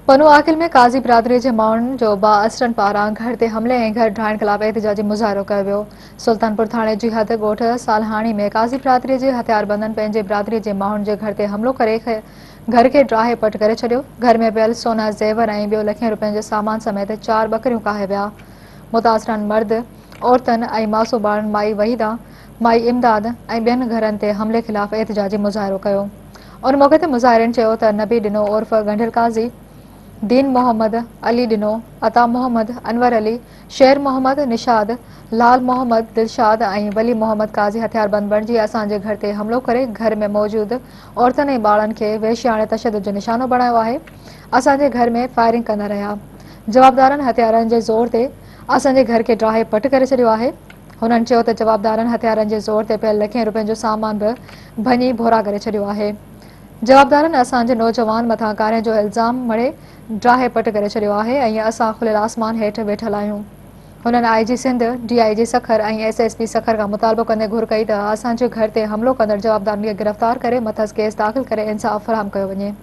پنو عاقل ۾ قاضي برادري جي ماڻهن جو بااثرن پاران گهر تي حملي ۽ گهر ڊاهڻ خلاف احتجاجي مظاهرو ڪيو ويو. سلطانپور ٿاڻي جي حد ڳوٺ صالحاڻي ۾ قاضي برادري جي هٿياربندن پنهنجي برادري جي ماڻهن جي گهر تي حملو ڪري گهر کي ڊاهي پٽ ڪري ڇڏيو. گهر ۾ پيل سونا زيور ۽ ٻيو لکين روپين جو سامان سميت چار ٻڪريون ڪاهي ويا. متاثرن مرد، عورتن ۽ معصوم ٻارن مائي وحيده، مائي امداد ۽ ٻين گهرن تي حملي خلاف احتجاجي مظاهرو ڪيو. ان موقعي تي مظاهرين چيو ته نبي ڏنو عرف ڳنڍيل قاضي، دين محمد، علي ڏنو، عطا محمد، انور علي، شير محمد، نشاد، لال محمد، دلشاد ۽ ولي محمد قاضي هٿياربند بڻجي اسان جي گهر تي حملو ڪري گهر ۾ موجود عورتن ۽ ٻارڙن کي وحشياڻي تشدد جو نشانو بڻايو آهي، اسان جي گهر ۾ فائرنگ ڪندا رهيا، جوابدارن هٿيارن جي زور تي اسان جي گهر کي ڊاهي پٽ ڪري ڇڏيو آهي. هنن چيو ته جوابدارن هٿيارن جي زور تي پيل لکين روپين جو سامان به ڀڃي ڀورا ڪري ڇڏيو آهي. جوابدارن اسان جي نوجوان مٿان ڪارين جو الزام مڙهي ڊاهي پٽ ڪري ڇڏيو آهي ۽ اسان کليل آسمان هيٺ ويٺل آهيون. هنن I G Sindh, D I G Sukkur ۽ S S P Sukkur کان مطالبو ڪندي گهر ڪئي ته اسان جي گهر تي حملو ڪندڙ جوابدارن کي گرفتار ڪري مٿس ڪيس داخل ڪري انصاف فراهم ڪيو وڃي.